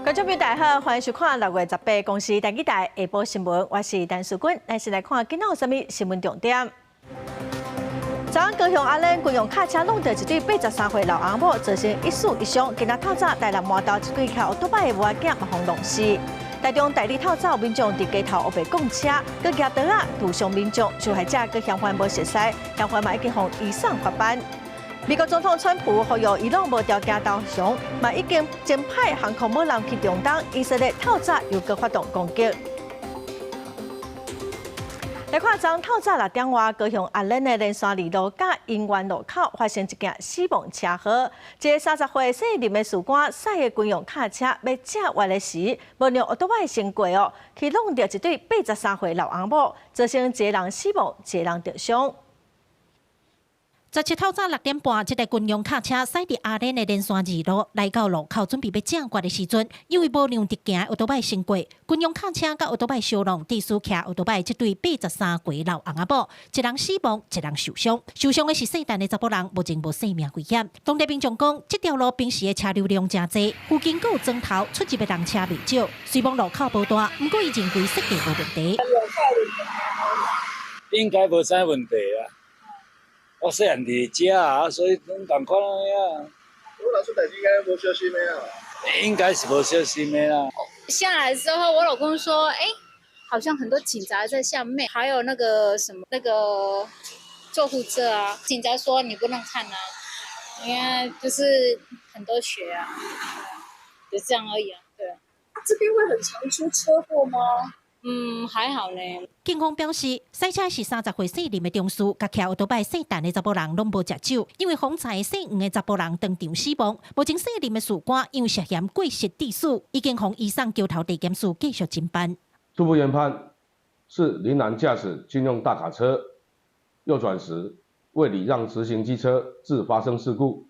觀眾朋友大家好，歡迎收看6月18公視台語台下晡新聞，我是陳淑君。咱先來看今仔有啥物新聞重點。昨昏高雄阿蓮軍用卡車挵著一對83歲老翁某，造成一死一傷。今仔透早台南麻豆一對騎歐多擺的母仔囝嘛予挵死。台中大里透早有民眾佇街頭烏白摃車，閣舉刀仔屠傷民眾，受害者閣嫌犯無熟似，嫌犯嘛已經予移送法辦。美國總統川普呼籲伊朗無條件投降，嘛已經增派航空母艦去中東，以色列透早又閣發動攻擊。來看，昨昏透早6點外，高雄阿蓮的連山二路佮姻緣路口發生一件死亡車禍。一个30歲姓林的士官駛的軍用卡車欲正彎的時，無讓歐多擺先過哦，去挵著一對83歲老翁某，造成一個人死亡，一個人著傷。 17透早6點半，這台軍用卡車駛佇阿蓮的連山二路，來到路口準備欲正彎的時陣，因為無讓直行的歐多擺先過，軍用卡車佮歐多擺相挵，致使騎歐多擺這對83歲老翁仔某，一人死亡，一人受傷。受傷的是姓陳的查埔人，目前無生命危險。當地民眾講，這條路平時的車流量誠濟，附近閣有莊頭出入的人車袂少。雖罔路口無大，毋過伊認為設計無問題。應該無啥問題啊。我細漢佇遮啊，所以攏仝款啊。我老出代誌應該無小心的啊。應該是無小心的啦。下來之後，我老公說：“欸，好像很多警察在下面，還有那個什麼那個救護車啊。”警察說：“你不能看啊，因為就是很多血啊，就這樣而已啊。”對。這邊會很常出車禍嗎？嗯，還好呢。警方表示，駛車是30歲姓林的中士，佮騎歐多擺姓陳的查埔人攏無食酒，因為風采姓黃的查埔人當場死亡。目前姓林的士官因為涉嫌過失致死，已經予移送橋頭地檢署繼續偵辦。初步研判是林男駕駛軍用大卡車右轉時未禮讓直行機車，致發生事故。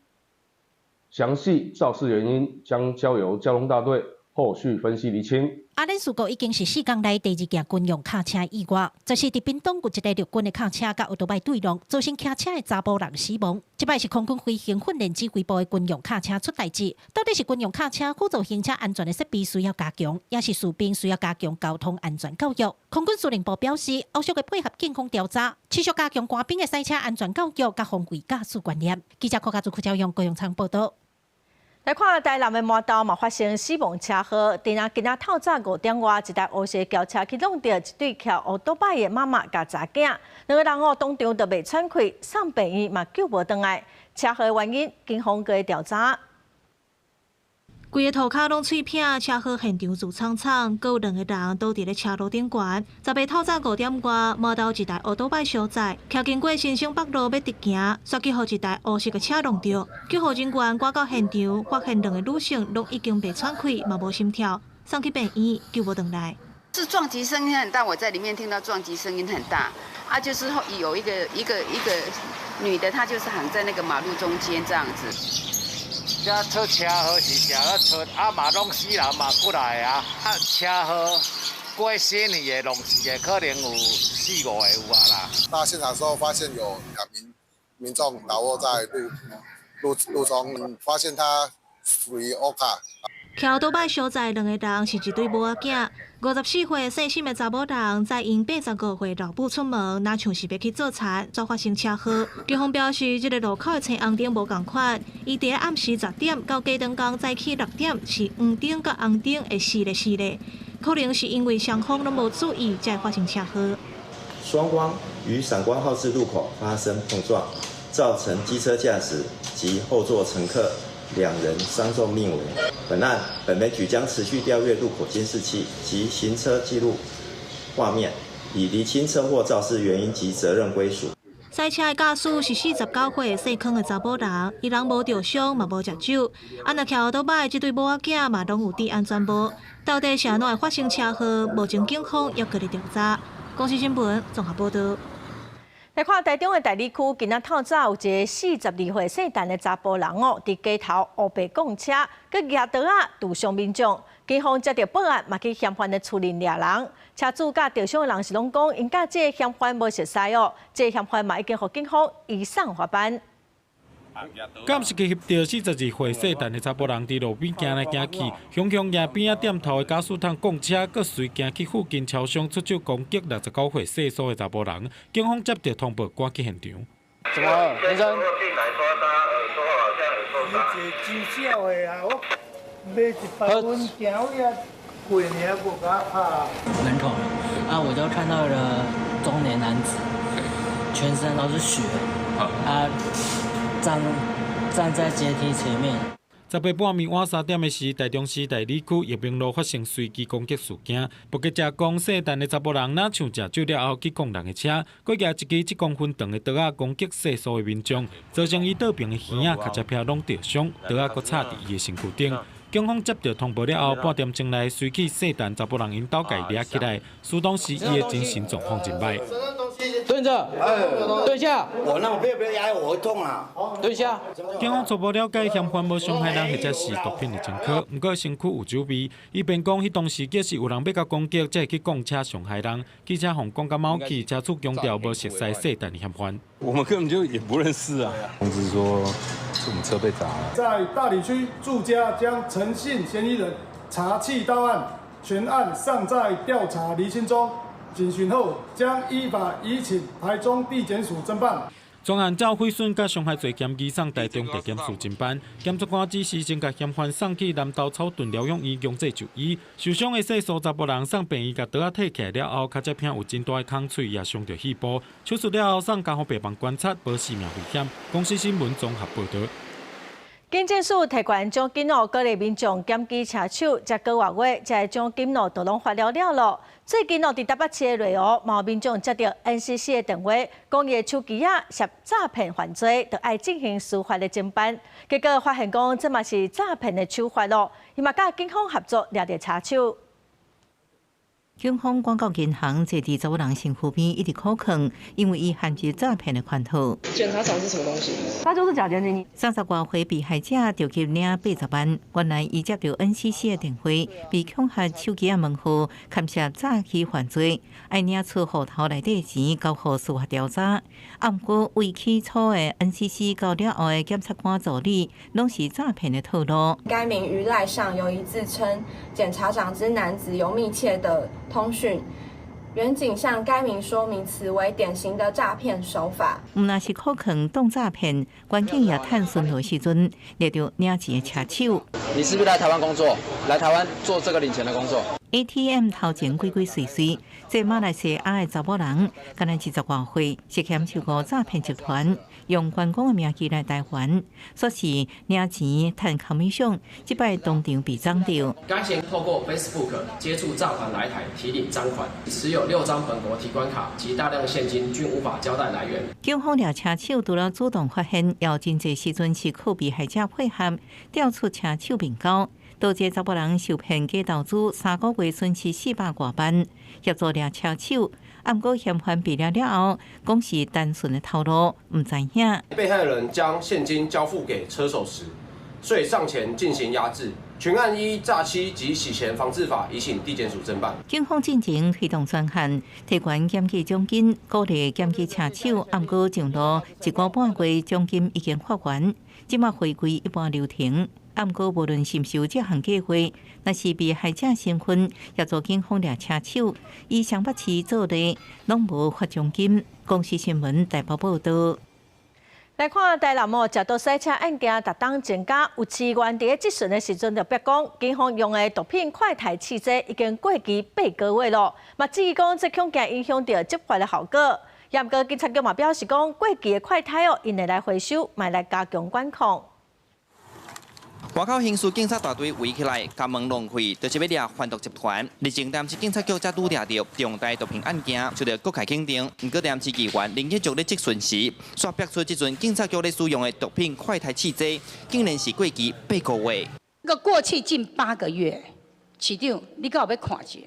詳細肇事原因將交由交通大隊後續分析釐清。阿蓮事故已經是4工內第二件軍用卡車意外，就是佇屏東有一台陸軍的卡車佮歐多擺對挵，造成騎車的查埔人死亡。這擺是空軍飛行訓練指揮部的軍用卡車出代誌，到底是軍用卡車輔助行車安全的設備需要加強，抑是士兵需要加強交通安全教育？空軍司令部表示，後續會配合警方調查，持續加強官兵的賽車安全教育佮防違駕駛觀念。記者柯家祖、柯昭勇、高永昌報道。來看台南的麻豆嘛發生死亡車禍，佇那今仔透早5點外，一台烏色轎車去挵著一對騎歐多擺的媽媽佮查囝，兩个人哦當場就袂喘氣，送病院嘛救無轉來。車禍的原因，警方閣咧調查。規个塗跤攏碎片，車禍現場挐氅氅，閣有兩个人倒佇咧車路頂懸。18透早5點外，麻豆一台歐多擺相載，騎經過新生北路欲直行，煞去予一台烏色的車挵著。救護人員趕到現場，發現兩个女性攏已經袂喘氣，嘛無心跳，送去病院救無轉來。是撞擊聲音很大，我在裡面聽到撞擊聲音很大，啊，就是有一個女的，她就是躺在那個馬路中間這樣子。這出車禍是誠咧出，啊嘛攏死人嘛過來啊！啊車禍過身去的、弄死的，可能有四五個有啊啦。到現場時候發現有兩名民眾倒臥在路中，發現他屬於烏卡。騎歐多擺相載兩个人是一對母仔囝，54歲姓沈的查某人載𪜶85歲老母出門，若像是欲去做田，煞發生車禍。警方表示，這个路口的青紅燈無仝款，伊佇暗時10點到隔頓工早起6點是黃燈佮紅燈會死咧死咧，可能是因為雙方攏無注意，才會發生車禍。雙方於閃光號誌路口發生碰撞，造成機車駕駛及後座乘客兩人傷重命危。本案本分局將持續調閱路口監視器及行車記錄畫面，以釐清車禍肇事原因及責任歸屬。賽車的駕駛是49歲姓康的查某人，伊人無著傷，嘛無食酒。啊，若騎歐多擺這對母仔囝嘛攏有戴安全帽。到底是按怎會發生車禍？目前警方猶閣咧調查。公視新聞綜合報導。來看台中的大里區，今仔透早有一个42歲姓陳的查埔人哦，佇街頭烏白摃車，閣舉刀仔屠傷民眾。警方接著報案，嘛去嫌犯的厝裡掠人。車主佮著傷的人是攏講，𪜶佮這个嫌犯無熟似哦，這个嫌犯嘛已經予警方移送法辦。敢是去翕著42歲姓陳的查埔人佇路邊行來行去，雄雄蜈邊仔店頭的駕駛筒摃車，閣隨行去附近超商出手攻擊69歲姓蘇的查埔人。警方接到通報，趕去現場。怎麼了，先生？伊坐真少的啊，我買100蚊行遐過爾無共我拍。門口啊，我就看到了中年男子，全身都是血，啊，站在階梯前面。 18半暝晚3點的時，台中市大里區益民路發生隨機攻擊事件。目擊者講，姓陳的查埔人若像食酒了後去摃人的車，閣舉一支7公分長的刀仔攻擊姓蘇的民眾，造成伊倒爿的耳仔、跤脊拚攏著傷，刀仔閣插佇伊的身軀頂。警方接到通報了後，半點鐘內隨去姓陳查埔人𪜶兜共伊掠起來，事當時伊的精神狀況真䆀。蹲著，蹲下。我那我別壓我會痛啊！蹲下。警方初步了解，嫌犯無傷害人或者是毒品的前科，毋過身軀有酒味。伊辯講，彼當時假使有人欲共攻擊，才會去摃車傷害人。記者予講甲冒起，車主強調無熟似姓陳的嫌犯。我們根本就也不認識啊。通知說是我們車被砸了。在大里區住家將陳姓嫌疑人查緝到案，全案尚在調查釐清中。警詢後，將依法移請台中地檢署偵辦。全案照毀損佮傷害罪嫌移送台中地檢署偵辦。檢察官指示，正共嫌犯送去南投草屯療養院強制就醫。受傷的姓蘇查埔人送病院共刀仔提起來了後，跤脊拚有真大的空喙，也傷著肺部。手術了後送加護病房觀察，無生命危險。公視新聞綜合報導。警政署提懸獎金哦，鼓勵民眾檢舉車手，這個月這个獎金哦，都攏發了了囉。最近哦，佇台北市的內湖，嘛有民眾接著 NCC 的電話，講伊的手機仔涉詐騙犯罪，著愛進行司法的偵辦。結果發現講，這嘛是詐騙的手法囉。伊嘛佮警方合作掠著車手。警方趕到銀行，坐佇查某人身軀邊一直苦勸，因為伊陷入詐騙的圈套。檢察長是什麼東西？他就是假檢警。30外歲被害者著急領80萬，原來伊接著 NCC 的電話，被恐嚇手機仔門號，牽涉詐欺犯罪，愛領出戶頭內底錢交予司法調查。啊，毋過為起初的 NCC 到了後的檢察官助理，攏是詐騙的套路。該名於賴上有一自稱檢察長之男子有密切的通訊，員警向該名說明此為典型的詐騙手法。毋但是苦勸擋詐騙，員警也探巡邏時陣，掠著領錢的車手。你是不是來台灣工作？來台灣做這個領錢的工作？ ATM 偷錢鬼鬼祟祟，這馬來西亞的查某人，敢若20外歲，涉嫌受僱詐騙集團，用員工的名義來台灣，說是領錢趁 commission，這擺當場被摠著。該嫌透過 Facebook 接觸詐團來台提領贓款，持有6張本國提款卡及大量現金，均無法交代來源。警方掠車手除了主動發現，也有真濟時陣是靠被害者配合調出車手面交。導致查埔人受騙假投資，3個月損失400外萬，協助掠車手。啊，毋過嫌犯被掠了後，講是單純的套路，毋知影。被害人將現金交付給車手時，遂上前進行壓制。全案依詐欺及洗錢防治法移請地檢署偵辦。警方進前推動專案，提懸檢舉獎金，鼓勵檢舉車手。啊，毋過上路1個半月，獎金已經發完，這馬回歸一般流程。啊，毋過無論是毋是有這項計劃，若是被害者身份協助警方掠車手，以雙北市做例，攏無發獎金。公視新聞台北報導。來看台南哦，食毒賽車案件逐冬增加，有市議員佇咧質詢的時陣就白講，警方用的毒品快篩試劑已經過期8個月囉，嘛質疑講這恐驚影響著執法的效果。毋過警察局嘛表示講，過期的快篩哦，𪜶會來回收，嘛來加強管控。外口刑事警察大隊圍起來，共門弄開，就是欲掠販毒集團。日前，台南市警察局才拄掠著重大毒品案件，受著各界肯定。毋過，台南市議員林益足咧質詢時，煞爆出這陣警察局咧使用的毒品快篩試劑，竟然是過期8個月。個過去近8個月，市長，你敢有欲看一下？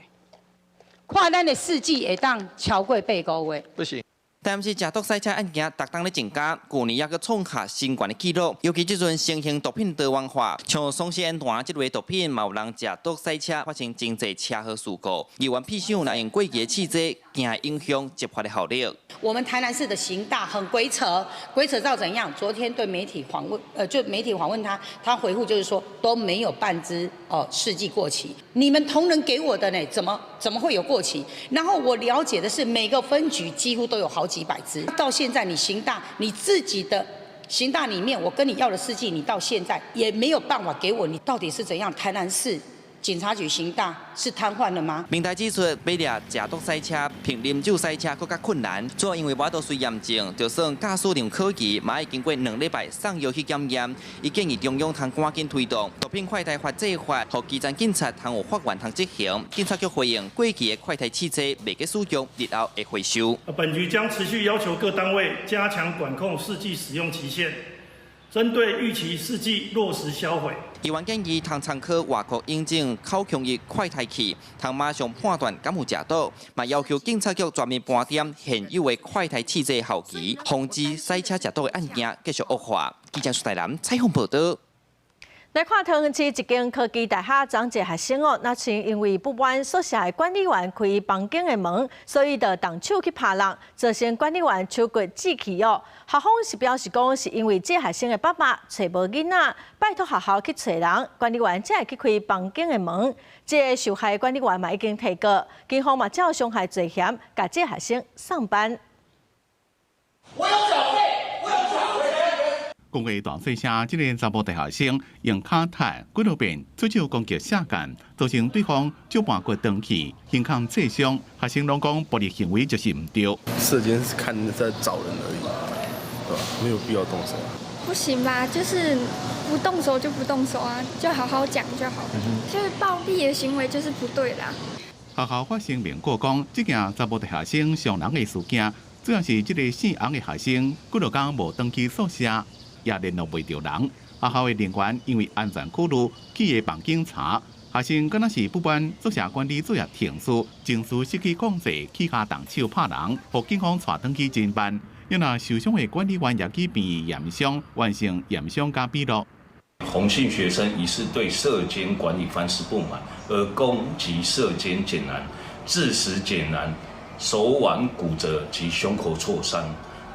看咱的試劑會當超過八個月？不行。但是食毒賽車案件，逐冬咧增加，舊年猶閣創下新懸的紀錄。尤其這陣新型毒品多元化，像爽瀉丸這類毒品，嘛有人食毒賽車發生真濟車禍事故。議員屁想若用過期的試劑，驚影響執法的效力。我們台南市的刑大很鬼扯，鬼扯到怎樣？昨天對媒體訪問，就媒體訪問他，他回覆就是說都沒有半支哦試劑過期。你們同仁給我的呢，怎麼會有過期？然後我了解的是，每個分局幾乎都有好幾百支。到現在你刑大你自己的刑大裡面，我跟你要的試劑，你到現在也沒有辦法給我，你到底是怎樣？台南市警察局刑大是癱瘓了嗎？明台指出，欲掠食毒賽車、憑啉酒賽車閣較困難，主要因為無法度隨驗證，就算駕駛量可疑，嘛愛經過2禮拜送藥去檢驗。伊建議中央通趕緊推動毒品快篩法制法，予基層警察通有法院通執行。警察局回應，過期的快篩試劑袂閣使用，日後會回收。本局將持續要求各單位加強管控試劑使用期限。針對逾期試劑落實銷毀。議員建議通參考外國引進口腔液快篩器，通馬上判斷敢有食毒，嘛要求警察局全面盤點現有的快篩試劑效期，防止賽車食毒的案件繼續惡化。記者蘇台南採訪報道。來看桃園市一間科技大學昨一个學生哦，若是因為不滿宿舍的管理員開房間的門，所以就動手去拍人，造成管理員手骨折去哦。校方是表示講，是因為這學生的爸爸揣無囡仔，拜託學校去揣人，管理員才會去開房間的門。這个受害管理員嘛已經提告，警方嘛照傷害罪嫌，共這學生送辦。我有繳費，我有繳費。講話大細聲，這个查埔大學生用跤踢幾落遍出手攻擊舍監，造成對方腳盤骨斷去，胸腔挫傷。學生攏講暴力行為就是毋對。舍監是看在找人而已，對吧？沒有必要動手。不行吧？就是不動手就不動手啊，就好好講就好。就是暴力的行為就是不對的。學校發聲明過講，這件查埔大學生傷人的事件，主要是這个姓洪的學生幾落工無轉去宿舍。也聯絡袂著人，學校的人員因為安全考慮，去伊房間查，學生敢若是不滿宿舍管理作業程序，情緒失去控制，去共動手拍人，予警方帶轉去偵辦。因為受傷的管理員也去病院驗傷，完成驗傷佮筆錄。洪姓學生疑似對舍監管理方式不滿，而攻擊舍監簡男，致使簡男手腕骨折及胸口挫傷。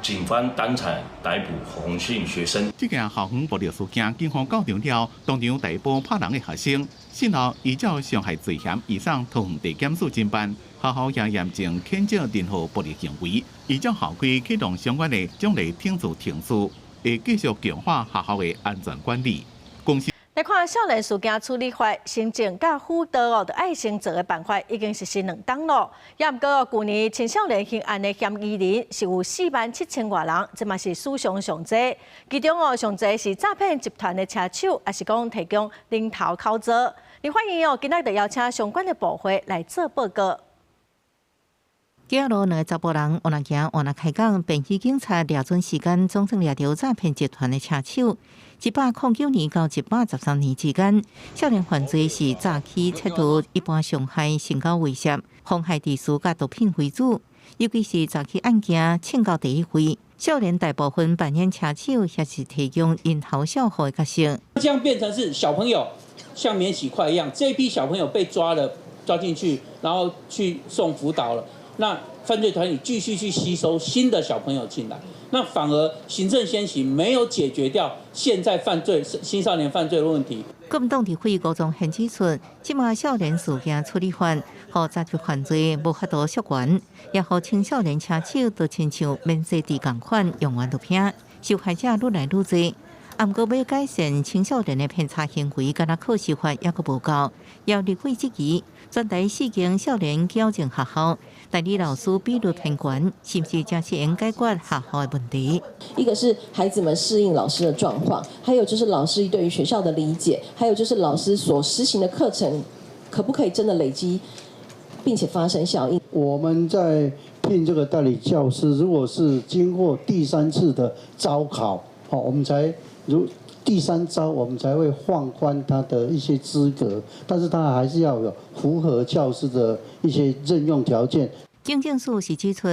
警方當場逮捕洪姓學生。這件校園暴力事件，警方到場了，當場逮捕拍人的學生，訊後依照傷害罪嫌移送桃園地檢署偵辦。學校也嚴正譴責任何暴力行為，依照校規啟動相關的獎勵懲處程序，會繼續強化學校的安全管理。公司來看少年事件處理法，行政佮輔導哦，著愛先做的辦法已經實施2冬咯。也毋過哦，舊年青少年刑案的嫌疑人是有4萬7千外人，這嘛是史上上濟。其中哦，上濟是詐騙集團的車手，抑是講提供零頭口座。立法院哦，今仔日邀請相關的部會來做報告。街仔路兩个查埔人，往那行，往那開講，便衣警察掠準時間，總算掠著詐騙集團的車手。109年到113年之間，少年犯罪是詐欺、竊盜、一般傷害、性交威脅、妨害秩序佮毒品為主，尤其是詐欺案件，衝到第一位。少年大部分扮演車手，抑是提供蠅頭小戶的角色。這樣變成是小朋友像免洗筷一樣，這批小朋友被抓了，抓進去，然後去送輔導了。那犯罪團體繼續去吸收新的小朋友進來，那反而行政先行，沒有解決掉現在犯罪青少年犯罪的問題。國民黨立委吳宗憲指出，這馬少年事件處理法，予詐騙犯罪無法度溯源，也予青少年車手都親像免洗池仝款，用完就撇，受害者愈來愈濟。毋過欲改善青少年的騙詐行為，敢若靠修法猶閣無夠。有立委質疑，全台四間少年矯正學校代理老師比率偏懸，是毋是誠適應解決學校的問題？一個是孩子們適應老師的狀況，還有就是老師對於學校的理解，還有就是老師所實行的課程，可不可以真的累積，並且發生效應？我們在聘這個代理教師，如果是經過第三次的招考，好，我們才如第三招，我們才會放寬他的一些資格，但是他還是要有符合教師的一些任用條件。警政署是指出，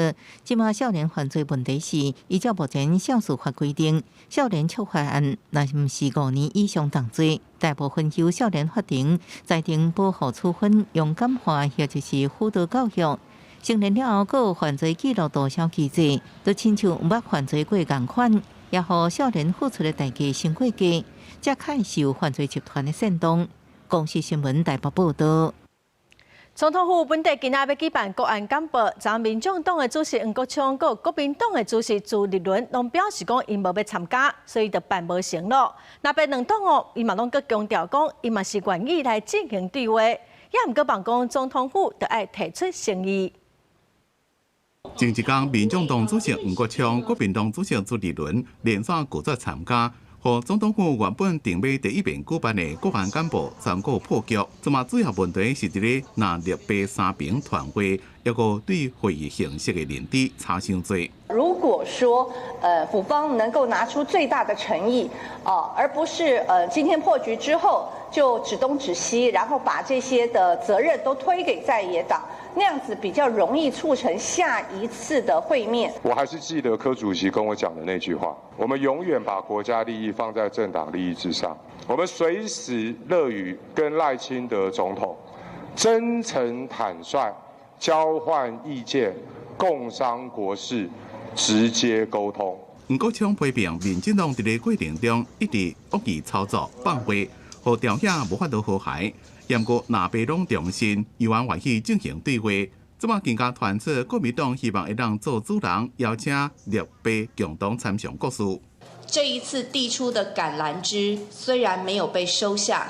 這馬少年犯罪問題是依照目前少事法規定，少年觸犯案若毋是5年以上重罪，大部分由少年法庭裁定保護處分，用感化或者是輔導教育。成年了後，閣有犯罪記錄注銷機制，就親像毋捌犯罪過仝款，也予少年付出的代價傷過低，才較受犯罪集團的煽動。公視新聞台北報導。總統府本地今仔欲舉辦國安簡報，昨民眾黨的主席黃國昌、佮國民黨的主席朱立倫攏表示講，𪜶無欲參加，所以就辦無成囉。若別兩黨哦，𪜶嘛攏閣強調講，𪜶嘛是願意來進行對話，也毋過望講總統府著愛提出誠意。前一工，民眾黨主席黃國昌、國民黨主席朱立倫連續拒絕參加。予總統府原本定欲第一遍舉辦的國安簡報全部破局，這馬主要問題是佇咧藍綠白三爿團會，抑閣對會議形式的認知差傷濟。如果說，府方能夠拿出最大的誠意，啊，而不是，今天破局之後就指東指西，然後把這些的責任都推給在野黨，那樣子比較容易促成下一次的會面。我還是記得柯主席跟我講的那句話：我們永遠把國家利益放在政黨利益之上，我們隨時樂於跟賴清德總統真誠坦率交換意見，共商國是，直接溝通。黃國昌批評民進黨佇咧過程中一直惡意操作放話，予朝野無法度和諧。毋過藍白攏重申，依然願意進行對話。這馬更加傳出國民黨希望會當做主人，邀請綠白共同參詳國事。這一次遞出的橄欖枝雖然沒有被收下，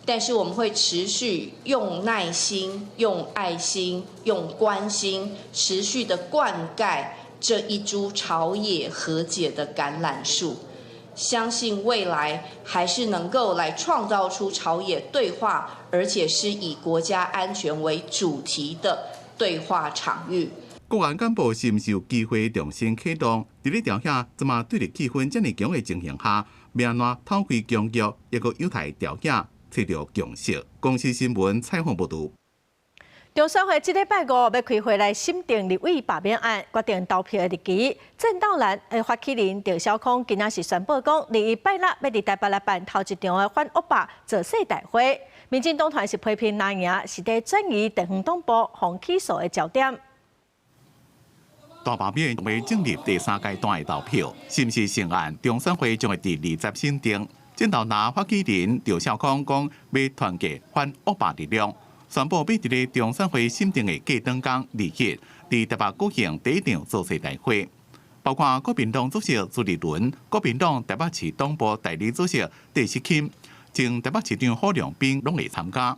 但是我們會持續用耐心、用愛心、用關心，持續的灌溉這一株朝野和解的橄欖樹。相信未來還是能夠來創造出朝野對話，而且是以國家安全為主題的對話場域。國安簡報是毋是有機會重新啟動？佇咧朝野這馬對立氣氛遮爾強的情形下，欲按怎透開僵局，抑閣有待朝野揣著共識。公視新聞採訪報導。中選會這禮拜五欲開會來審定立委罷免案，決定投票的日期。戰鬥藍的發起人鄭小康今仔是宣布講，21拜六欲佇台北來辦頭一場的反惡霸造勢大會。民進黨團是批評藍營是佇轉移地方黨部予起訴的焦點。大罷免欲進入第三階段的投票，是毋是成案？中選會將會佇20審定。戰鬥藍發起人趙少康講，欲團結反惡霸力量。宣布欲佇咧中選會審定的隔當工2日，佇台北舉行第一場造勢大會，包括國民黨主席朱立倫、國民黨台北市黨部代理主席戴錫欽、前台北市長郝龍斌攏會參加。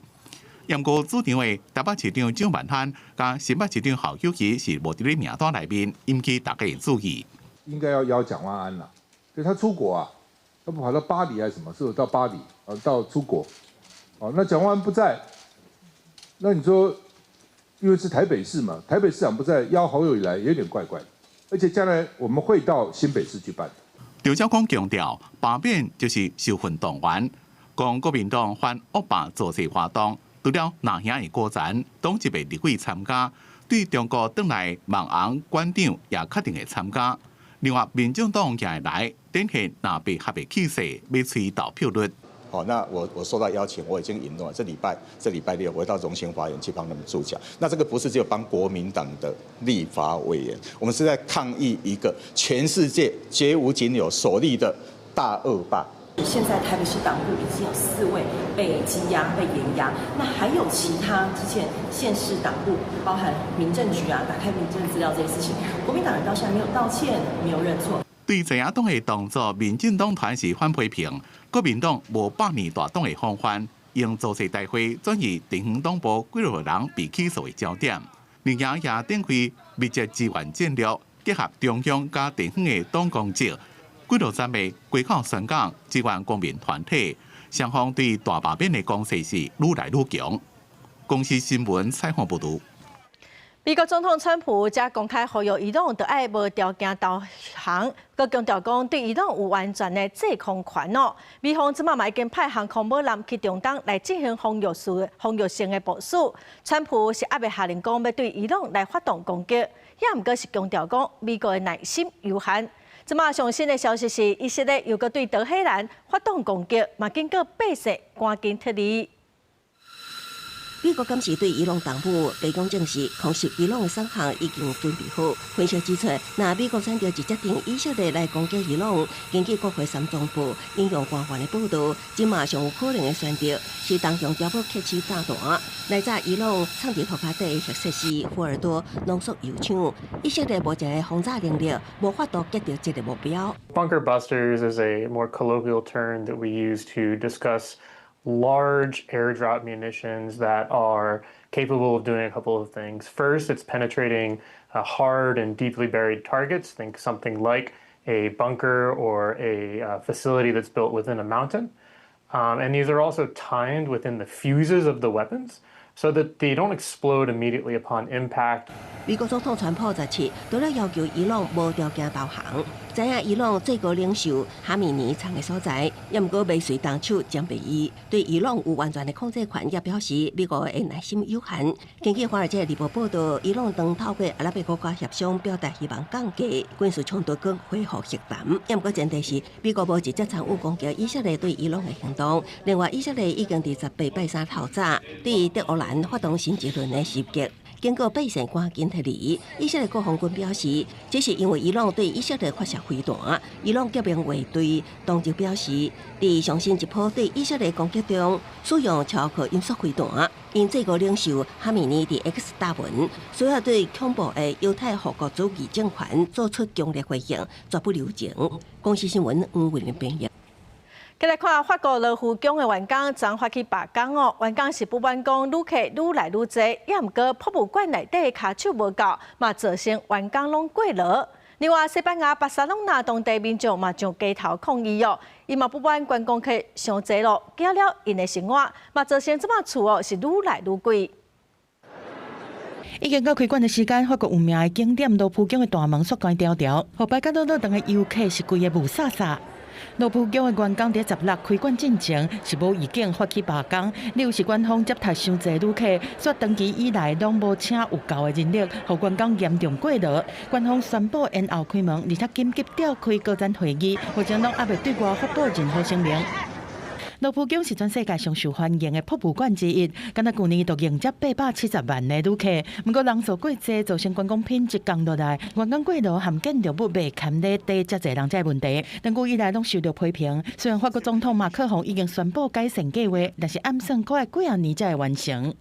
毋過主場的台北市長蔣萬安佮新北市長侯友宜是無佇咧名單內面，引起大家的注意。應該要邀蔣萬安啦，就他出國啊，他不跑到巴黎還是什麼？是不是到巴黎啊？到出國，哦，那蔣萬安不在。那你說，因為是台北市嘛，台北市長不在，邀侯友宜來有點怪怪，而且將來我們會到新北市去辦。劉小康強調，罷免就是受訓動員，講國民黨反惡霸造勢活動，除了藍營的高層，黨籍的立委參加，對中國轉來網紅館長也確定會參加。另外，民進黨也會來，展現藍白合的氣勢，欲催投票率。好，那我受到邀請，我已經允諾，這禮拜六我會到榮興花園去幫他們助講。那這個不是只有幫國民黨的立法委員，我們是在抗議一個全世界絕無僅有首例的大惡霸。現在台北市黨部已經有4位被羈押、被嚴押，那還有其他之前縣市黨部，包含民政局啊，打開民政資料這些事情，國民黨人到現在沒有道歉，沒有認錯。對在野黨的動作，民進黨團是反批評，國民黨無百年大黨的風範，用造勢大會轉移地方黨部幾落人被起訴的焦點。另外也展開密集支援戰略，結合中央佮地方的黨工職，幾落站的歸口宣講支援公民團體，雙方對大罷免的攻勢是愈來愈強。公視新聞採訪報導。美國總統川普才公開呼籲伊朗，著愛無條件投降，閣強調講對伊朗有完全的制空權哦。美方這馬嘛已經派航空母艦去中東來進行防禦性的部署。川普是猶未下令講欲對伊朗來發動攻擊，也毋過是強調講美國的耐心有限。這馬上新的消息是，以色列又閣對德黑蘭發動攻擊，嘛警告百姓趕緊撤離。美國敢是對伊朗動武，白宮證實空襲伊朗的選項已經準備好。分析指出，若美國選擇直接佇以色列來攻擊伊朗，根據國會山莊報引用官員的報道，這馬上有可能的選擇是動用碉堡克制炸彈來炸伊朗藏佇塗跤底的核設施福爾多濃縮鈾廠。以色列目前的轟炸能力無法度達到這個目標。 Bunker busters is a more colloquial term that we use to discuss large airdrop munitions that are capable of doing a couple of things. First, it's penetrating hard and deeply buried targets. Think something like a bunker or a facility that's built within a mountain. And these are also timed within the fuses of the weapons so that they don't explode immediately upon impact. 美國總統川普17除了要求伊朗無條件投降，知影伊朗最高領袖哈米尼藏的所在，也毋過未隨動手殲滅伊，對伊朗有完全的控制權，也表示美國的耐心有限。根據《華爾街日報》報道，伊朗當透過阿拉伯國家協商，表達希望降低軍事衝突，閣恢復和談。也毋過前提是美國無直接參與攻擊以色列對伊朗的行動。另外，以色列已經佇18拜三透早對德黑蘭發動新一輪的襲擊。經過百姓趕緊撤離，以色列國防軍表示，這是因為伊朗對以色列發射飛彈。伊朗革命衛隊當日表示，佇上新一波對以色列攻擊中，使用超高音速飛彈。𪜶最高領袖哈米尼佇 X 貼文，需要對恐怖的猶太復國主義政權做出強烈回應，絕不留情。公視新聞黃慧玲編譯。繼來看法國羅浮宮的員工昨發起罷工哦，員工是不滿講旅客愈來愈濟，也毋過博物館內底跤手無夠，嘛造成員工攏過勞。另外，西班牙巴塞隆納當地民眾嘛上街頭抗議哦，伊嘛不滿觀光客傷濟咯，攪了𪜶的生活，嘛造成這馬厝哦是愈來愈貴。已經到開館的時間，法國有名的景點羅浮宮的大門煞關牢牢，予排甲落落長的遊客是規个霧煞煞。羅浮宮的員工佇16開館進前是無預警發起罷工，理由是官方接待傷濟旅客，煞長期以來攏無請有夠的人力，予員工嚴重過勞。官方宣布延後開門，而且緊急召開高層會議，目前攏猶未對外發布任何聲明。羅浮宮是全世界上受歡迎的博物館之一，敢若舊年就迎接870萬的旅客。毋過人數過濟，造成觀光品質降落來，員工過勞和建築物袂堪咧底遮濟人這個問題，長久以來攏受到批評。雖然法國總統馬克宏已經宣布改善計劃，但是暗算閣愛幾仔年才會完成。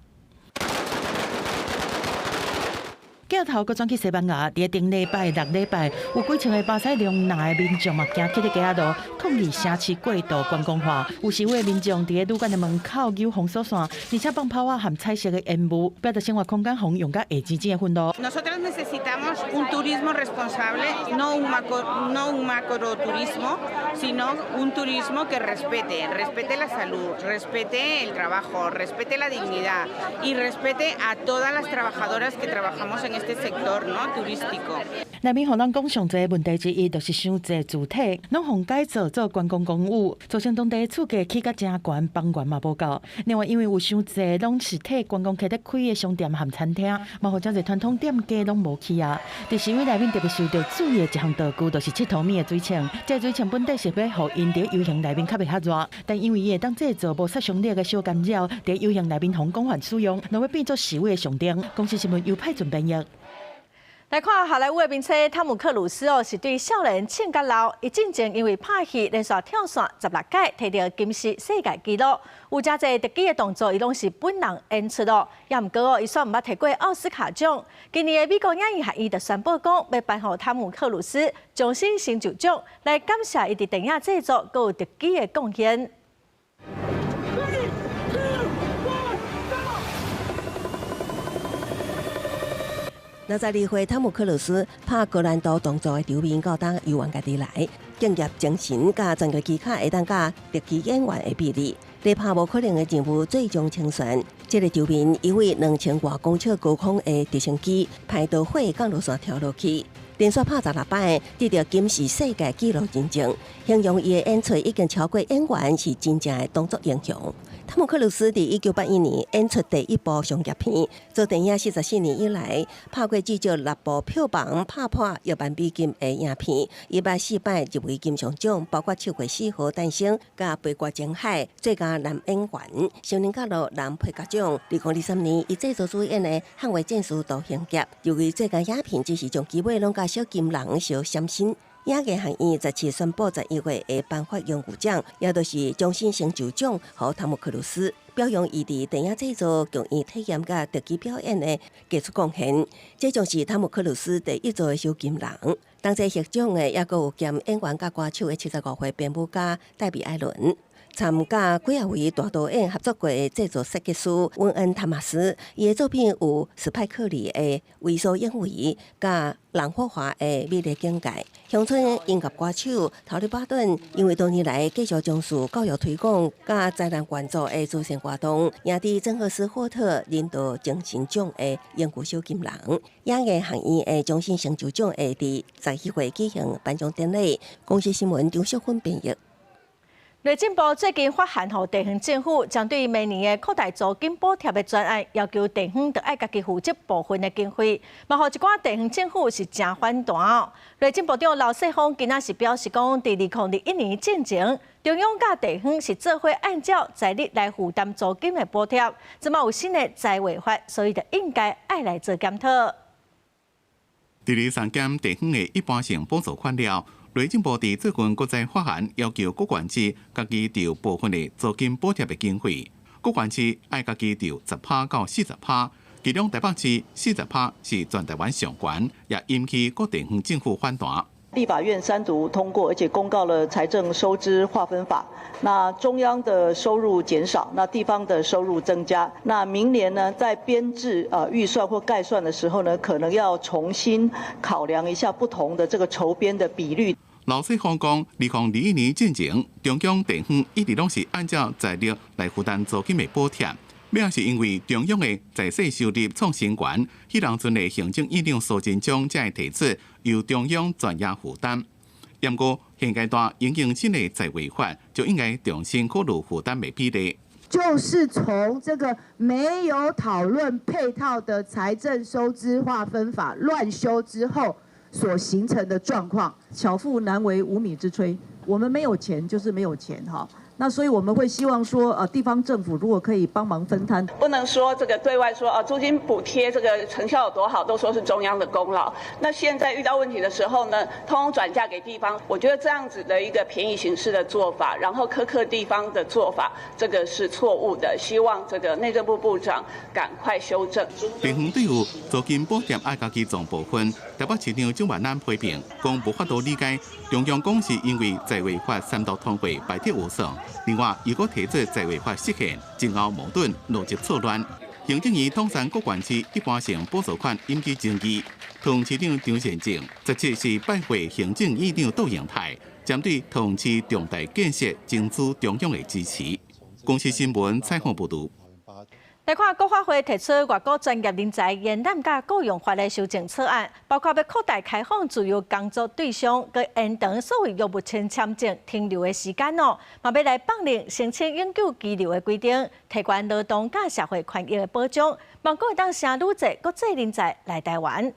鏡頭閣轉去西班牙，佇頂禮拜六禮拜，有幾千个巴塞隆納的民眾嘛，行去咧街仔路抗議城市過度觀光化。有示威的民眾佇咧旅館的門口扭封鎖線，而且放炮仔和彩色的煙霧，表達生活空間予用甲會津津的憤怒。 Nosotros necesitamos un turismo responsable, no un macroturismo, sino un turismo que respete, respete la salud, respete el trabajo, respete la dignidad y respete a todas las trabajadoras que trabajamos en este sector, ¿no? turístico. 內面予人講上濟問題之一，就是傷濟住宅，攏予改造做觀光公寓，造成當地厝價起甲誠懸，房源嘛無夠。另外，因為有傷濟攏是替觀光客咧開的商店和餐廳，嘛予誠濟傳統店家攏無去啊。佇示威內面特別受到注意的一項道具，就是𨑨迌物的水槍。這個水槍本底是欲予𪜶佇遊行內面較袂較熱，但因為伊會當製造無殺傷力的小干擾，佇遊行內面予廣泛使用，落尾變做示威的象徵。公視新聞由派准編譯。來看好萊塢的明星湯姆克魯斯哦，是對少年穿甲老。伊進前因為拍戲連續跳傘16擺，提著金氏世界紀錄。有誠濟特技的動作，伊攏是本人演出哦。也毋過哦，伊煞毋捌提過奧斯卡獎。今年的美國影藝學院就宣布講，欲頒予湯姆克魯斯終身成就獎，來感謝伊佇電影製作閣有特技的貢獻。 Three, two, one, go! 62歲湯姆克魯斯拍高難度動作的場面，到當猶原家己來，敬業精神佮專業技巧會當佮特技演員的比擬，咧拍無可能的任務最終清算。這個場面，一位2000外公尺高空的直升機排導火降落傘跳落去，連續拍16擺，得著金氏世界紀錄認證，形容伊的演出已經超過演員，是真正的動作英雄。湯姆克魯斯佇1981年演出第一部商業片，做電影44年以來，拍過至少六部票房拍破億萬美金的影片，伊捌四擺入圍金像獎，包括《七月四號誕生》佮《背歌前海》最佳男演員，成人角樂男配角獎。2023年，伊製作主演的《捍衛戰士獨行俠》入圍最佳影片，只是將機尾攏佮小金人相閃身。演藝學院17宣布11月會頒發榮譽獎，也就是終身成就獎，予湯姆克魯斯，表揚伊佇電影製作、劇院體驗佮特技表演的傑出貢獻。這將是湯姆克魯斯第一座的小金人。同齊獲獎的，猶閣有兼演員佮歌手的75歲編舞家戴比艾倫。參加幾仔位大導演合作過的製作設計師溫恩·湯馬斯，伊的作品有史派克里的《為所欲為》佮藍火華的《美麗境界》。鄉村音樂歌手陶麗巴頓，因為多年來繼續從事教育推廣佮災難援助的慈善活動，贏得真荷斯霍特人道精神獎的榮譽小金人。演藝學院的終身成就獎會佇11月舉行頒獎典禮。公視新聞張淑芬編譯。內政部最近發函予地方政府，針對明年的擴大租金補貼的專案，要求地方著愛家己負責部分的經費，嘛予一寡地方政府是誠反彈哦。內政部長劉世鋒今仔是表示講，佇2021年進前，中央佮地方是做伙按照財力來負擔租金的補貼，這馬有新的財衛法，所以就應該愛來做檢討。佇咧削減地方的一般性補助款了。內政部佇最近閣再發函要求各縣市家己調部分的租金補貼的經費，各縣市愛家己調10%到40%，其中台北市40%是全台灣上懸，也引起各地方政府反彈。立法院三讀通過，而且公告了財政收支劃分法。那中央的收入減少，那地方的收入增加。那明年呢，在編製預算或概算的時候呢，可能要重新考量一下不同的這個籌編的比率。劉世鋒講，2021年進前，中央地方一直攏是按照財力來負擔租金的補貼。尾仔是因為中央的財稅收入創新懸，彼當陣的行政院長蘇貞昌才會提出由中央全額負擔。不過現階段應用新的財衛法，就應該重新考慮負擔的比例。就是從這個沒有討論配套的財政收支劃分法亂修之後所形成的狀況。巧婦難為無米之炊，我們沒有錢就是沒有錢哈。那所以我們會希望說，地方政府如果可以幫忙分攤，不能說這個對外說啊，租金補貼這個成效有多好，都說是中央的功勞。那現在遇到問題的時候呢，通通轉嫁給地方。我覺得這樣子的一個便宜行事的做法，然後苛刻地方的做法，這個是錯誤的。希望這個內政部部長趕快修正。地方對於租金補貼愛家己賺部分，台北市長蔣萬安批評，講無法度理解中央講是因為財衛法三讀通過排斥預算。另外，如果提出財衛法釋憲，前後矛盾，邏輯錯亂。行政院統三各縣市一般性補助款引起爭議。桃園市長張善政17是拜會行政院長杜英泰，針對桃園市重大建設爭取中央的支持。公視新聞採訪報導。來看國發會提出外國專業人才延攬佮雇傭法的修正草案，包括欲擴大開放自由工作對象，佮延長所謂藥物簽簽證停留的時間哦，嘛欲來放寬申請永久居留的規定，提懸勞動佮社會權益的保障，望閣會當誠愈濟國際人才來台灣。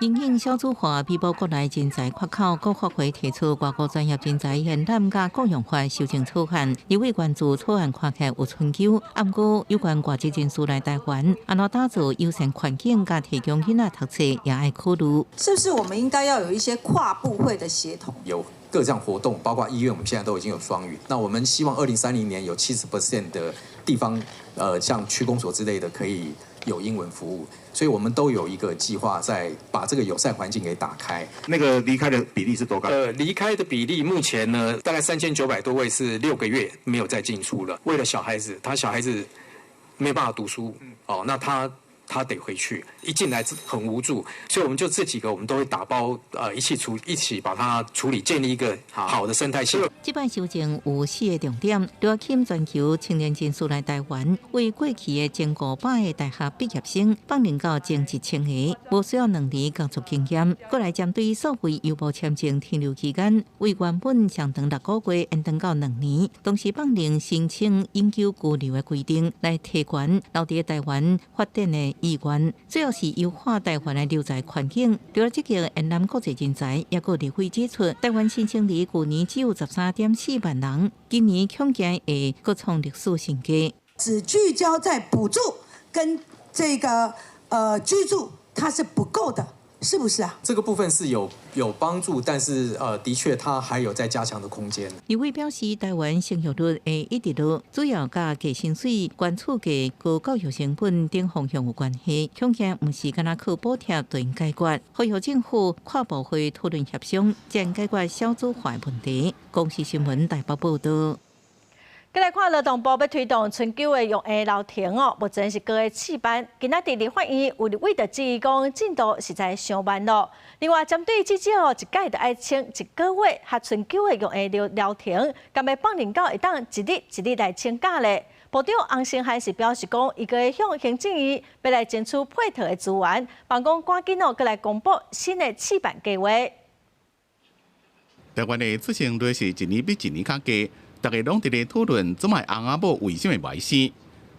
因應少子化，彌補國內人才缺口，國發會提出外國專業人才延攬佮雇傭法修正草案。立委關注草案看起來有春秋，毋過有關外籍人士來台灣，按怎打造友善環境，佮提供囡仔讀冊，也愛考慮。是不是我們應該要有一些跨部會的協同？有各項活動，包括醫院，我們現在都已經有雙語。那我們希望2030年有70% 的地方，像區公所之類的，可以有英文服務。所以我們都有一個計劃，在把這個友善環境給打開。那個離開的比例是多高？離開的比例目前呢，大概3900多位是6個月沒有再進出了。為了小孩子，他小孩子沒辦法讀書，哦，那他他得回去，一進來很無助，所以我們就這幾個，我們都會打包，一起把它處理，建立一個好的生態系。這擺修正有四個重點，除了吸引全球青年人士來台灣，為過去的前500個大學畢業生放寬到前1000個，無需要2年工作經驗。過來針對所謂遊牧簽證停留期間，為原本上長6個月延長到2年，同時放寬申請永久居留的規定，來提懸留佇台灣發展的意願。主要是優化台灣的留才環境。除了積極延攬國際人才，也閣立委指出，台灣新生兒舊年只有13.4萬人，今年恐驚會閣創歷史新低。只聚焦在補助跟這個居住，它是不夠的，是不是啊？這個部分是有幫助，但是的確它還有再加強的空間。立委表示，台灣生育率會一直落，主要佮低薪水、懸厝價、高教育成本等方向有關係。恐驚毋是干焦靠補貼就能解決，呼籲政府跨部會討論協商，才能解決少子化問題。公視新聞台北報道。繼來看勞動部欲推動春秋的育嬰流程哦，目前是閣咧試辦。今仔佇立法院有立委就質疑講進度實在傷慢咯。另外，針對至少一擺著愛請一個月和春秋的育嬰流程，敢欲放任到會當一日一日來請假咧？部長洪申翰是表示講，伊閣會向行政院欲來爭取配套的資源，盼講趕緊哦，閣來公布新的試辦計劃。台灣的出生率是一年比一年較低。大家攏佇咧討論，這擺翁仔某為啥物無愛生？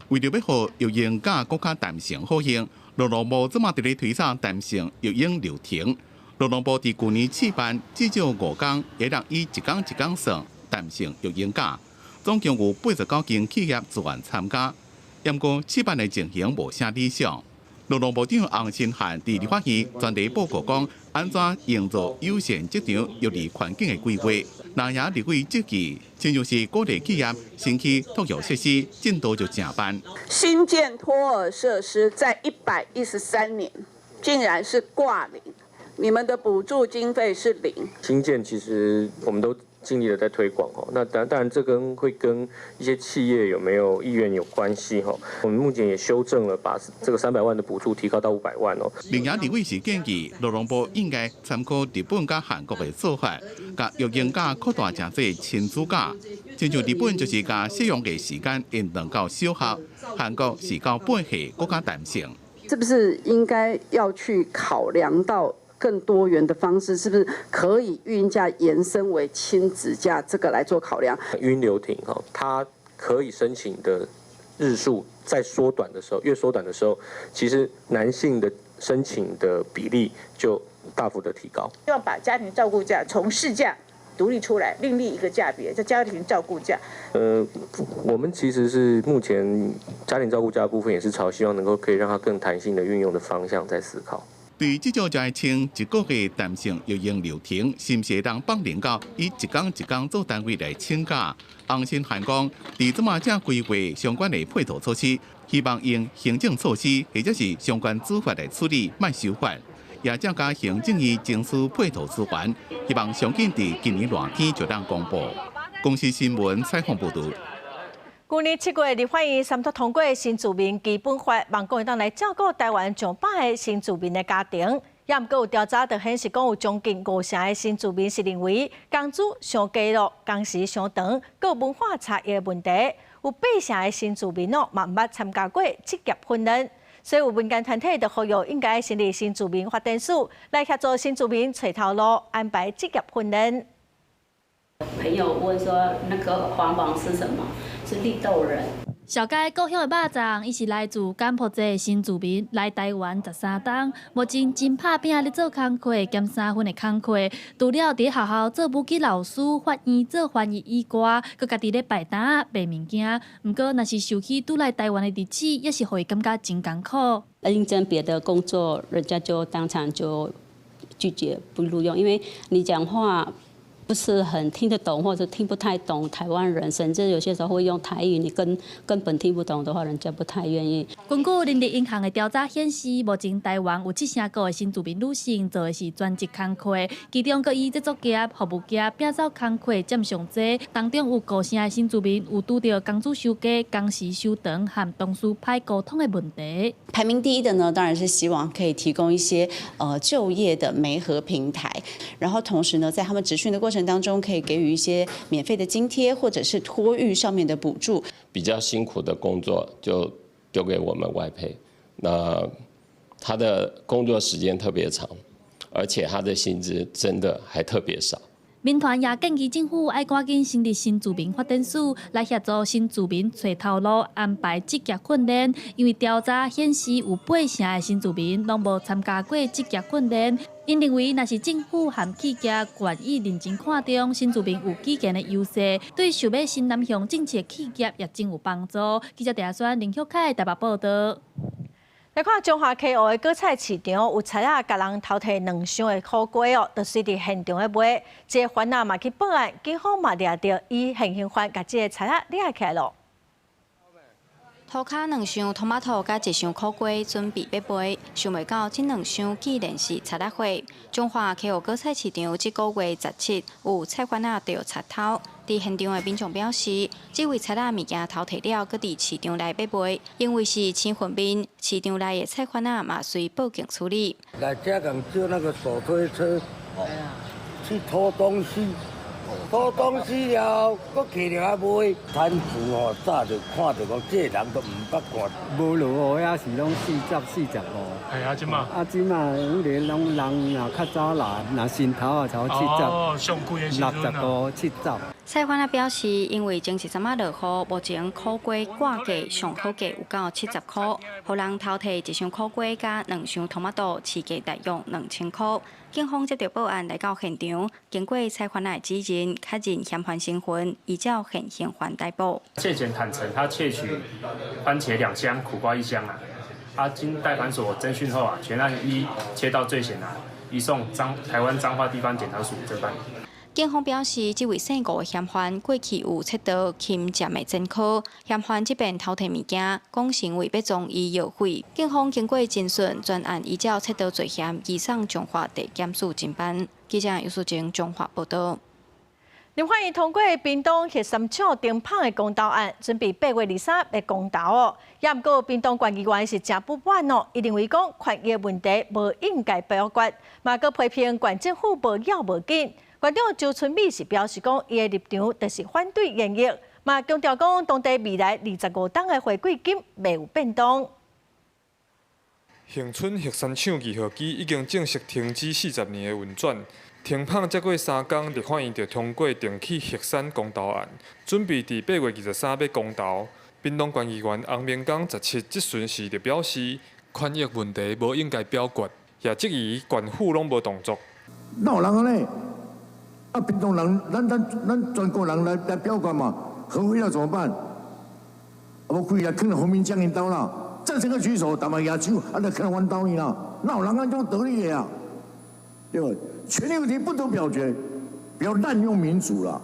為著欲予育嬰假閣較彈性好用，勞動部這擺佇咧推展彈性育嬰流程。勞動部佇舊年試辦，至少5工，會當以一工一工算彈性育嬰假，總共有89間企業自願參加。毋過試辦的情形無啥理想。勞動部長洪申翰佇立法院專題報告講，按怎營造友善職場育兒環境的規劃。那也立委質疑，親像是鼓勵企業先去托育設施，進度就誠慢。新建托兒設施在113年，竟然是掛零，你們的補助經費是零。新建其實我們都盡力的在推廣哦，那當然這跟會跟一些企業有沒有意願有關係哈。我們目前也修正了，把這個300萬的補助提高到500萬哦。另外，立委是建議勞動部應該參考日本佮韓國的做法，共育嬰假擴大成做親子假。親像日本就是共試用的時間延長到小學，韓國是到8歲閣較彈性。是不是應該要去考量到更多元的方式，是不是可以育嬰假延伸為親子假？這個來做考量。育嬰留停哈，它可以申請的日數在縮短的時候，越縮短的時候，其實男性的申請的比例就大幅的提高。希望把家庭照顧假從事假獨立出來，另立一個假別，叫家庭照顧假。我們其實是目前家庭照顧假的部分，也是朝希望能夠可以讓它更彈性的運用的方向在思考。對至少就愛請一個月彈性育嬰流程，是毋是會當放任到以一工一工做單位來請假？洪申翰講，佇這馬正規劃相關的配套措施，希望用行政措施或者是相關做法來處理，莫修法。也正共行政院爭取配套資源，希望上緊佇今年熱天就當公布。公視新聞採訪報導。舊年7月，立法院三讀通過新住民基本法，望講會當來照顧台灣上百个新住民的家庭。也毋過有調查就顯示，講有將近5成的新住民是認為工資傷低囉，工時傷長，閣有文化差異的問題。有8成的新住民哦，嘛毋捌參加過職業訓練。所以有民間團體就呼籲應該成立新住民發展署，來協助新住民揣頭路，安排職業訓練。朋友問說：那個黃黃是什麼？是綠豆仁。小佳故鄉的肉粽，伊是來自柬埔寨的新住民，來台灣13冬，目前真拍拚咧做工課兼三份的工課，除了佇學校做母語老師、法院做翻譯以外，閣家己咧擺攤賣物件。毋過，若是想起拄來台灣的日子，也是予伊感覺真艱苦。應徵別的工作，人家就當場就拒絕不錄用，因為你講話不是很聽得懂，或者聽不太懂台灣人，甚至有些時候會用台語，你根本聽不懂的話，人家不太願意。根據人力銀行的調查顯示，目前台灣有7成五的新住民女性做的是全職工課，其中閣以製作業、服務業、摒掃工課佔上濟。當中有5成的新住民有拄著工資收低、工時傷長和同事歹溝通的問題。排名第一的呢，當然是希望可以提供一些就業的媒合平台，然後同時呢，在他們職訓的過程當中，可以給予一些免費的津貼，或者是托育上面的補助。比較辛苦的工作就丟給我們外配，那他的工作時間特別長，而且他的薪資真的還特別少。民團也建議政府愛趕緊成立新住民發展署，來協助新住民揣頭路、安排職業訓練。因為調查顯示有8成的新住民攏無參加過職業訓練。𪜶認為，若是政府和企業願意認真看重新住民有語言的優勢，對想欲新南向政策企業也真有幫助。記者鄭宣林旭凱台北報道。來看彰化溪湖的果菜市場，有賊仔共人偷提兩箱的苦瓜哦，就是佇現場咧賣。這個番仔嘛去報案，警方嘛掠著以現行犯共這个賊仔掠起來囉。塗跤兩箱トマト佮一箱苦瓜準備欲賣，想袂到這兩箱竟然是賊仔貨。彰化溪湖果菜市場這個月17有菜販仔著賊偷，佇現場的民眾表示，這位賊仔物件偷提了，閣佇市場內欲賣，因為是身份面，市場內的菜販仔嘛隨報警處理。來遮共借那個手推車，去偷東西。偷東西了，閣提著來賣。攤主吼早就看著講，這個人都毋捌看。無落雨也是攏40、45。係啊，這馬。啊，這馬阮哋攏人若較早來，若新頭啊，差不多七十。哦，上貴的時陣65、70。菜販仔表示，因為前一陣仔落雨，目前苦瓜掛價上好價有到70箍，予人偷提一箱苦瓜佮兩箱トマト，市價大約2000箍。警方接到報案來到現場，經過菜販仔的指認，確認嫌犯身份，依照現行犯逮捕。竊檢坦承，他竊取番茄兩箱、苦瓜一箱啊。啊，經代藩所偵訊後啊，全案依竊盜罪嫌啊，移送彰台灣彰化地方檢察署偵辦。警方表示，這位姓吳的嫌犯過去有竊盜侵佔的前科，嫌犯這遍偷提物件，講成為欲裝醫藥費。警方經過偵訊，全案依照竊盜罪嫌移送彰化地檢署偵辦。記者尤淑貞彰化報道。立法院通過屏東核三廠停麭的公投案，準備8月23欲公投哦。也毋過屏東縣議員是誠不滿哦，伊認為講權益問題無應該表決，嘛閣批評縣政府無要無緊。縣長周春米是表示講，伊的立場就是反對延役，嘛強調講當地未來25冬的回饋金袂有變動。恆春核三廠二號機已經正式停止40年的運轉，停麭才過3工，立法院就通過重啟核三公投案，準備佇8月23欲公投。屏東縣議員洪明剛17質詢時就表示，權益問題無應該表決，也質疑縣府攏無動作。哪有人按呢？啊，屏東人，咱全國人來表決嘛，核廢料怎麼辦？無開來囥洪明江𪜶兜啦，贊成的舉手，逐嘛舉手，啊，就囥阮兜呢啦，哪有人按這種得理的啊？對不？權利問題不得表決，不要濫用民主啦。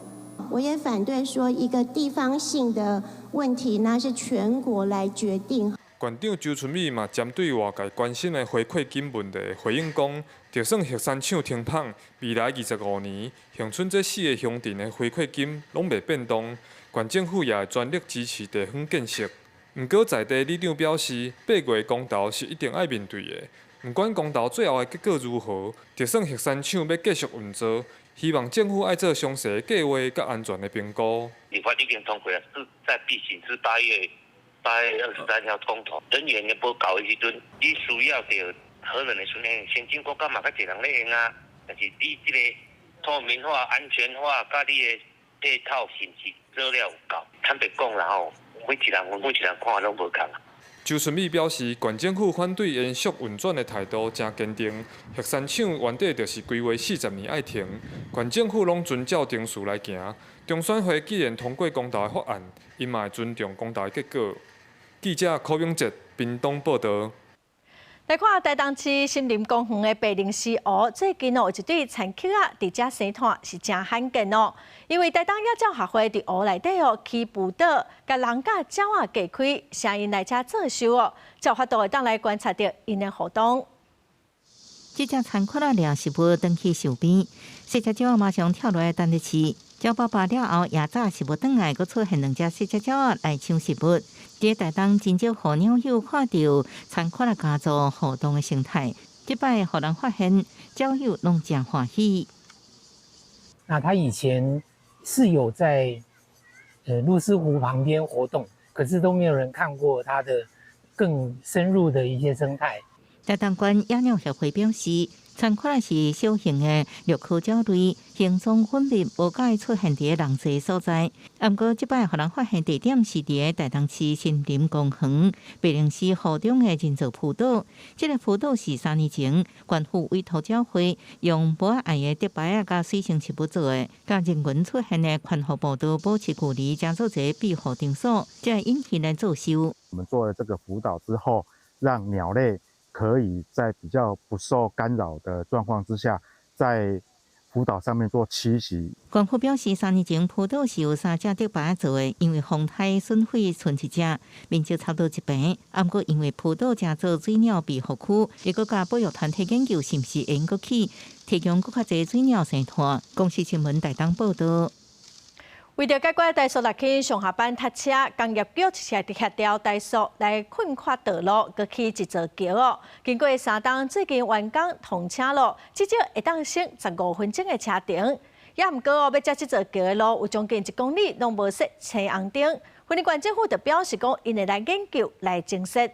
我也反對說一個地方性的問題，那是全國來決定。縣長周春米嘛針對外界關心的回饋金問題回應講，就算核三廠停麭，未來25年，恆春這四個鄉鎮的回饋金攏袂變動，縣政府也會全力支持地方建設。毋過在地里長表示，8月公投是一定愛面對的，毋管公投最後的結果如何，就算核三廠欲繼續運作，希望政府愛做詳細計劃佮安全的評估。立法已經通過啊，勢在必行，是8月23號公投，人員也無夠的時陣，你需要著核能的時陣，先進國家嘛較濟人咧用啊。但是你這個透明化、安全化，佮你的配套是毋是做了有夠？坦白講啦吼，每一人看攏無仝。周春米表示，縣政府反對延續運轉的態度誠堅定。核三廠原底就是規劃40年愛停，縣政府攏遵照程序來行。中選會既然通過公投的法案，𪜶嘛會尊重公投的結果。記者柯永哲屏東報道。來看台東市森林公園的白鷺鷥湖，最近哦有一對田抾仔佇遮生湠是誠罕見哦。因為台東野鳥學會佇湖內底哦起浮島，共人佮鳥仔隔開，聲𪜶來遮做岫哦，才有法度會當來觀察著𪜶的活動。這隻田抾仔掠食物轉去樹邊，細隻鳥仔馬上跳落來等咧飼。鳥飽飽了後，也早食物轉來，閣出現兩隻細隻鳥仔來搶食物。佇台東真少予鳥友看著田抾仔家族互動的生態，這擺予人發現，鳥友攏誠歡喜。那他以前是有在鷺鷥湖旁邊活動，可是都沒有人看過它的更深入的一些生態。台東縣野鳥協會表示，田抾仔是小型的鷸科鳥類，行蹤隱秘，無佮意出現佇人濟所在。毋過，這擺予人發現地點是佇台東市森林公園白鷺鷥湖中的人造浮島。這个浮島是3年前縣府委託鳥會用無愛的竹排仔佮水生植物做的，佮人群出現的寬幅步道保持距離，成做一个庇護場所，才會引魚來做岫。我們做了這個浮島之後，讓鳥類可以在比較不受干擾的狀況之下，在浮島上面做棲息。縣府表示，3年前浮島是由三隻竹排做的，因為風颱損毀賰一隻，面積差不多一平。毋過因為浮島成做水鳥庇護區，會閣佮保育團體研究是毋是會閣起，提供閣較濟水鳥生湠。公視新聞台東報道。為著解決台塑六輕上下班塞車，工業局一齊佇協調台塑來墾闊道路，閣起一座橋哦。經過3冬，最近完工通車咯，至少會當省15分鐘的車程。也毋過哦，欲接這座橋的路有將近1公里，攏無設青紅燈。雲林縣政府就表示講，𪜶會來研究來增設。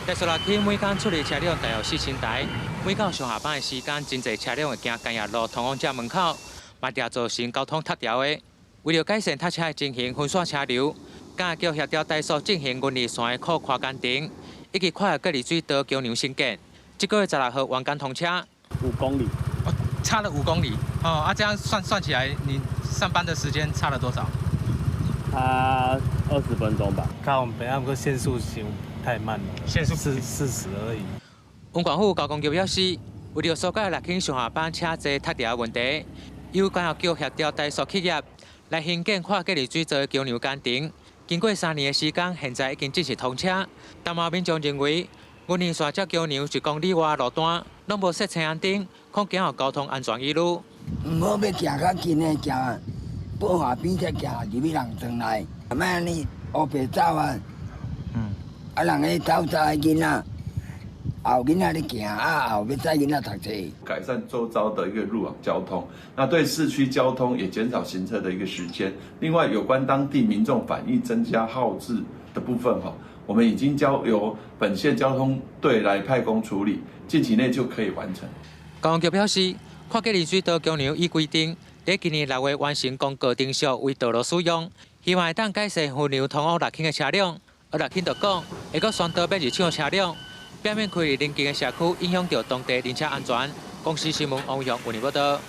台塑六輕每工處理車輛大約4000台，每到上下班的時間，真濟車輛會經工業路通往這門口。嘛，定造成交通塞牢的。為著改善塞車的情形，分散車流，工業局協調台塑進行雲二線的擴寬工程，以及跨越隔離水道橋梁興建。這个月16號完工通車。5公里，哦，差了5公里。哦，啊，這樣算算起來，你上班的時間差了多少？差20分鐘吧。較方便，啊，毋過限速傷太慢了，限速40而已。雲縣府交通局表示，為著疏解六輕上下班車濟塞牢的問題，由工業局協調台塑企業來興建跨隔離水道的橋梁工程。經過3年的時間，現在已經正式通車。但嘛民眾認為，雲二線這橋梁1公里外路段攏無設青紅燈，恐驚予交通安全疑慮。毋好欲行較近的，行寶華邊才行入去人庄內，莫按呢烏白走啊。啊，人咧走走的囡仔。後囡仔咧行，啊後欲載囡仔讀冊。改善周遭的一個路網交通，那對市區交通也減少行車的一個時間。另外，有關當地民眾反映增加號誌的部分，哈，我們已經交由本縣交通隊來派工處理，近期內就可以完成。交通局表示，跨隔離水道橋梁依規定，佇今年6月完成公告程序為道路使用，希望會當改善分流通往六輕的車輛。而六輕就講，會閣宣導欲入廠的車輛。避免開佇鄰近的社區，影響著當地人車安全。公視新聞王雄為您報道。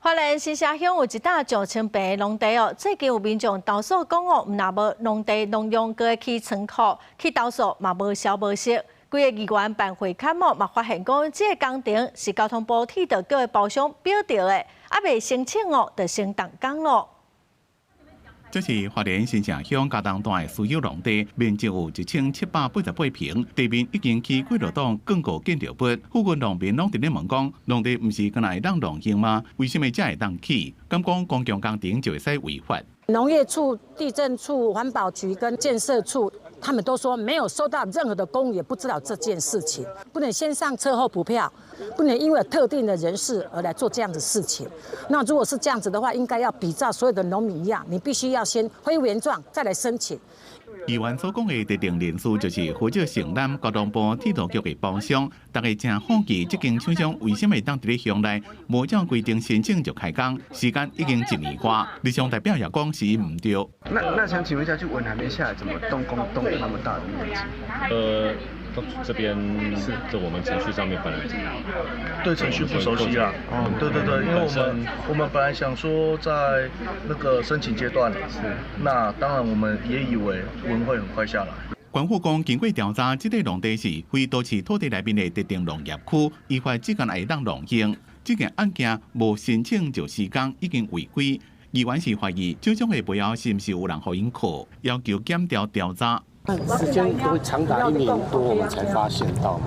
花蓮新社鄉有一搭9000坪農地哦，最近有民眾投訴講哦，毋若無農地農用，閣會起倉庫，去投訴嘛無消無息。幾个議員辦會勘哦，嘛發現講這个工程是交通部鐵道局的包商標著的，猶未申請哦，就先動工咯。這是花蓮新社鄉佳冬段的私有農地，面積有1788坪，地面已經起幾落棟鋼構建築物。附近農民攏佇咧問講，農地毋是敢若會當農用嗎？為什麼才會當起？敢講公共工程就會使違法？農業處、地政處、環保局跟建設處，他們都說沒有收到任何的公文，也不知道這件事情。不能先上車後補票，不能因為特定的人士而來做這樣的事情。那如果是這樣子的話，應該要比照所有的農民一樣，你必須要先恢復原狀，再來申請。議員所講的特定人士，就是負責承擔交通部鐵道局的包商。大家誠好奇，這間廠商為什麼會當佇咧鄉內無照規定申請就開工？時間已經一年外。里長代表也講是毋對。那想請問一下，就文還沒下來，怎麼動工動了那麼大的面積？這邊是這我們程序上面本來對程序不熟悉啦。哦，對對對，因為我們本來想說在那個申請階段，是，那當然我們也以為文會很快下來。官府講，經過調查，這塊農地是非都市土地內面的特定農業區，依法只干會當農用。這件案件無申請就施工，已經違規。議員是懷疑，這種的背後是毋是有人予𪜶扣，要求檢調調查。時間都會長達一年多，我們才發現到嗎？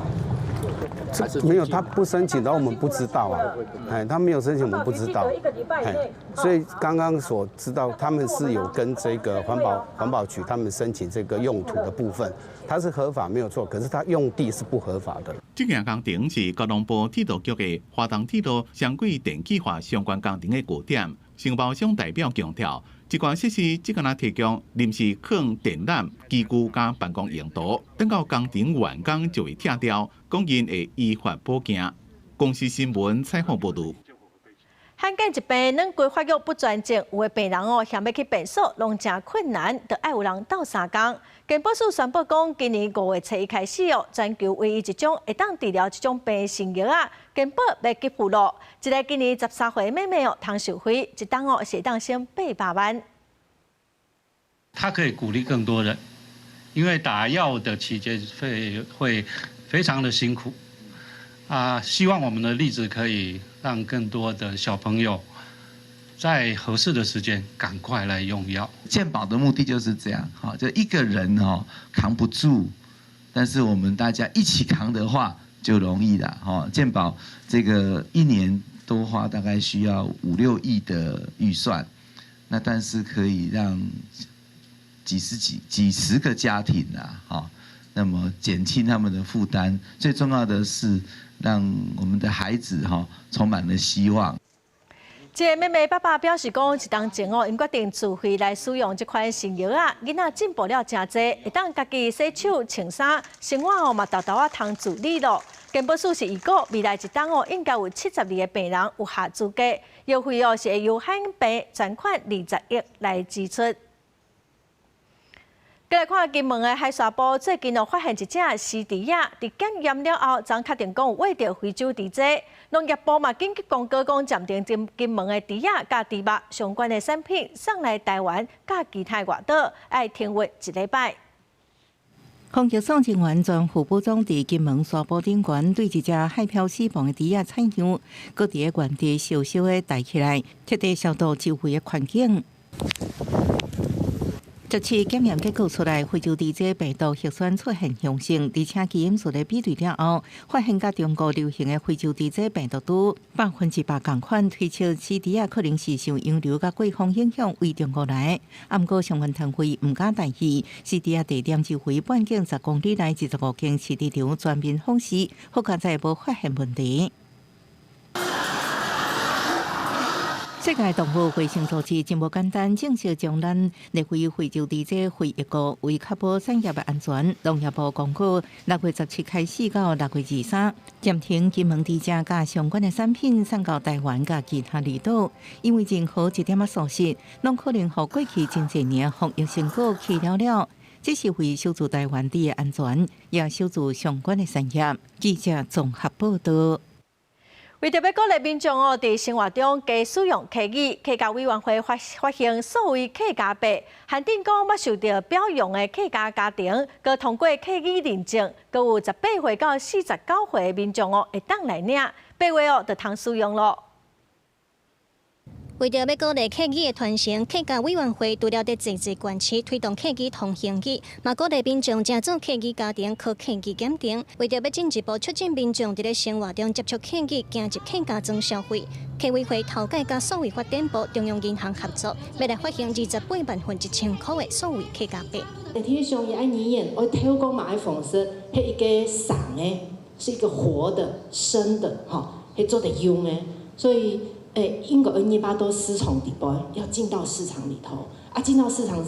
沒有，他不申請的話，我們不知道啊。哎，他沒有申請，我們不知道。哎，所以剛剛所知道，他們是有跟這個環保局他們申請這個用途的部分，它是合法沒有錯，可是它用地是不合法的。這件工程是交通部鐵路局的花東鐵路雙軌電氣化相關工程的據點。承包商代表強調，這款設施只敢若提供臨時囥電纜、機具佮辦公用途，等到工程完工就會拆掉，講𪜶會依法補件。公視新聞採訪報導。罕見疾病，軟骨發育不全症，有的病人哦，想欲去便所攏誠困難，著愛有人鬥相共。健保署宣布講，今年5月初一開始哦，全球唯一一種會當治療這種病的新藥仔，健保欲給付咯。一个今年13歲的妹妹哦，通受惠，一冬哦是會當省800萬。它可以鼓勵更多人，因為打藥的期間會非常的辛苦。啊，希望我們的例子可以讓更多的小朋友在合適的時間趕快來用藥。健保的目的就是這樣，哈，就一個人哦扛不住，但是我們大家一起扛的話就容易了，哈。健保這個一年多花大概需要五六億的預算，那但是可以讓幾十幾幾十個家庭啊，哈，那麼減輕他們的負擔。最重要的是，讓我們的孩子哈充滿了希望。這个妹妹爸爸表示講，一冬前哦，𪜶決定自費來使用這款新藥仔，囡仔進步了誠濟，會當家己洗手、穿衫，生活哦嘛沓沓仔通自理咯。健保署是預估未來一冬哦，應該有72个病人有合資格，藥費哦是會由罕病專款20億來支出。過來看金門的海沙埔，最近哦發現一隻死豬仔，佇檢驗了後，昨確定講有餵著非洲豬瘟。農業部嘛緊急公告講，暫停金金門的豬仔佮豬肉相關的產品送來台灣佮其他外島，愛停運一禮拜。防疫所人員專副部長佇金門沙埔頂懸對一隻海漂死亡的豬仔採樣，閣佇個原地小小的抬起來，徹底消毒周圍的環境。這次檢驗結果出來，非洲豬瘟病毒核酸出現陽性，而且基因序的比對了後，發現佮中國流行的非洲豬瘟病毒株100%仝款，推測死豬仔可能是受洋流佮季風影響，為中國來。啊，毋過相關單位毋敢大意，死豬仔地點周圍半徑10公里內25間飼豬場全面封死，好佳哉無發現問題。世界動物衛生組織真無簡單，正式將咱列為非洲豬瘟非疫國，為確保產業的安全，農業部公告6月17開始到6月23，暫停金門豬隻佮相關的產品送到台灣佮其他離島，因為任何一點仔疏失，攏可能予過去真濟年防疫成果去了了。這是為守住台灣豬的安全，也守住相關的產業。記者綜合報道。為著欲鼓勵民眾哦，佇生活中加使用客語，客家委員會發行數位客家幣，限定講欲受著表揚的客家家庭，閣通過客語認證，閣有18歲到49歲的民眾哦，會當來領，8月哦就通使用囉。為著欲鼓勵客語的傳承，客家委員會除了佇濟濟縣市推動客語通行語，嘛鼓勵民眾成做客語家庭考客語檢定。為著欲進一步促進民眾佇咧生活中接觸客語，行入客家莊消費，客委會頭屆佮數位發展部、中央銀行合作，欲來發行28萬分1000箍的數位客家幣。天上伊愛語言，愛透過嘛愛方式，彼一个生的，是一個活的、生的，吼，彼做得用的，所以。欸，英國 N 一八都市場底部，要進到市場裡頭啊！進到市場，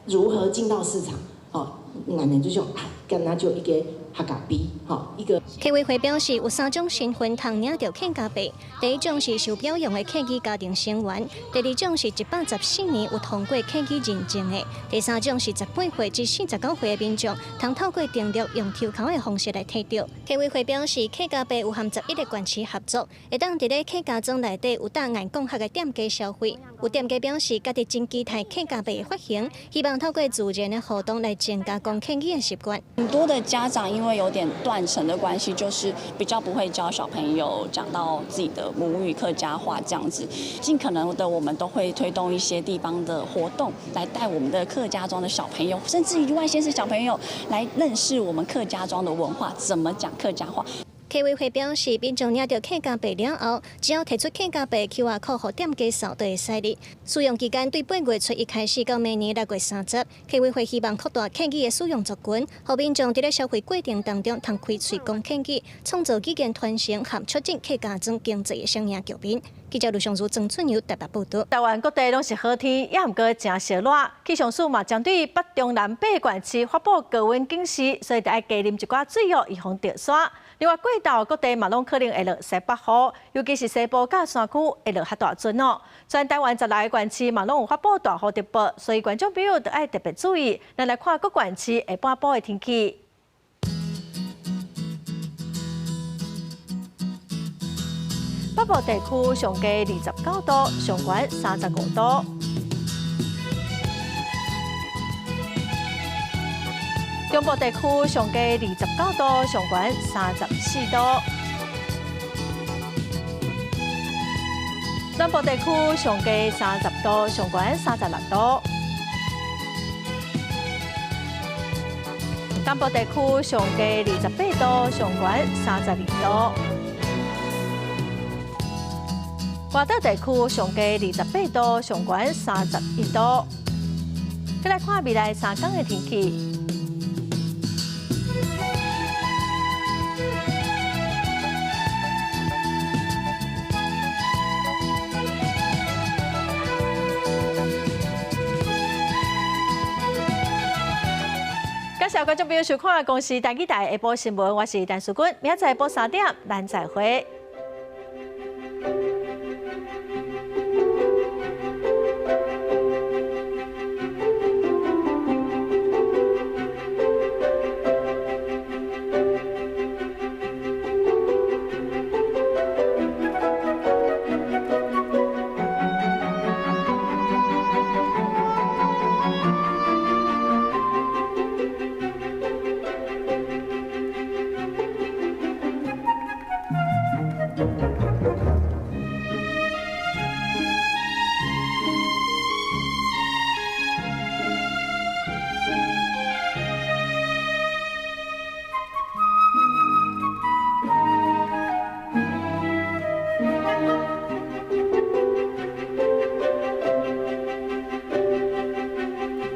如何進到市場？哦，咱就想啊，敢若就一个客家幣，吼一個。客委會表示，有三種身份通領著客家幣。第一種是受表揚的客語家庭成員，第二種是114年有通過客語認證的，第三種是18歲至49歲的民眾，通透過登錄用抽鬮的方式來提著。客委會表示，客家幣有和11個縣市合作，會當佇咧客家莊內底有檔案講客的店家消費。有店家表示，家己真期待客家幣的發行，希望透過自然的活動來增加講客語的習慣。很多的家長因為有點斷層的關係，就是比較不會教小朋友講到自己的母語客家話這樣子。盡可能的，我們都會推動一些地方的活動，來帶我們的客家莊的小朋友，甚至於外縣市小朋友來認識我們客家莊的文化，怎麼講客家話。客委會表示，民眾領著客家幣了後，只要提出客家幣 QR code 予店家掃就會使哩。使用期間對8月初1開始到明年6月30。客委會希望擴大客語的使用族群，予民眾佇咧消費過程當中通開喙講客語，創造語言傳承和促進客家莊經濟的雙贏局面。記者盧尚如、曾俊友台北報導。台灣各地攏是好天，也毋過誠燒熱。氣象署嘛針對北中南八縣市發布高溫警示，所以著愛加啉一寡水哦，預防著沙。另外，過晝各地嘛攏可能會落西北雨，尤其是西部佮山區會落較大陣哦。全台灣16个縣市嘛攏有發布大雨特報，所以觀眾朋友著愛特別注意。咱來看各縣市下半晡的天氣。北部地區上低29度，上懸35度。中部地區上低29度，上懸34度。南部地區上低30度，上懸36度。東部地區上低28度，上懸32度。外島地區上低28度，上懸31度。再來看未來3天的天氣。感謝觀眾朋友收看《公視台語台》下晡新聞，我是陳淑君，明仔載下晡3點，咱再會。